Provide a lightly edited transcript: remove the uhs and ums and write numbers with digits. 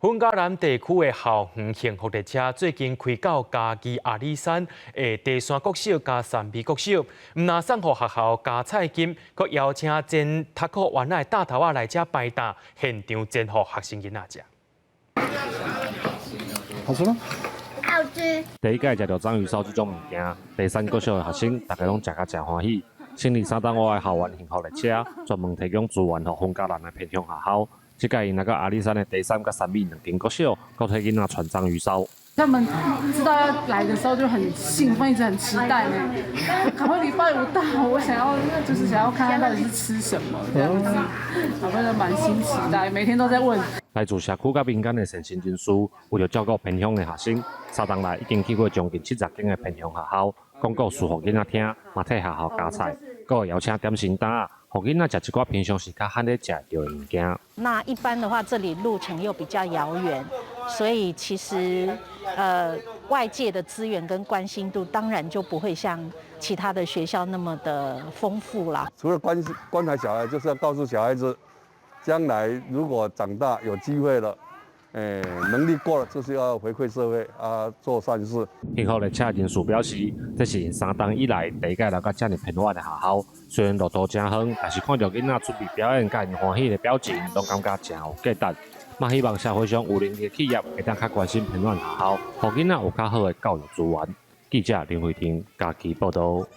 雲嘉南地區的校園幸福列車最近開到嘉義阿里山的茶山國小佮三美國小，毋但送予學校加菜金，閣邀請前讀冊員仔的大頭仔來遮擺檔，現場煎予學生囡仔食。好吃嗎？好吃。第一擺食著章魚燒這種物件，茶山國小的學生逐家攏食甲誠歡喜。成立3冬外的校園幸福列車，專門提供資源予雲嘉南的偏鄉學校。這擺𪜶來到阿里山的茶山佮三美兩間國小，閣替囡仔傳章魚燒。他們知道要來的時候就很興奮，一直很期待呢。趕快禮拜五到，我想要就是想要看看到底是吃什麼這樣子，小朋友滿心期待，每天都在問。來自社區佮民間的善心人士，為著照顧偏鄉的學生，3冬來已經去過將近70間的偏鄉學校，講故事予囡仔聽，嘛替學校加菜，閣會邀請點心檔，予囡仔食一寡平常時較罕咧食著的物件。那一般的話，這裡路程又比較遙遠，所以其實外界的資源跟關心度，當然就不會像其他的學校那麼的豐富啦。除了關心關懷小孩，就是要告訴小孩子，將來如果長大有機會了，能力過了，就是要回饋社會啊，做善事。幸福列車人士表示，這是𪜶3冬以來第一擺來到遮爾偏遠的學校。雖然路途誠遠，但是看著囡仔準備表演，佮𪜶歡喜的表情，攏感覺誠有價值。嘛希望社會上有能力的企業會當較關心偏遠學校，予囡仔有較好的教育資源。記者林慧婷嘉義報導。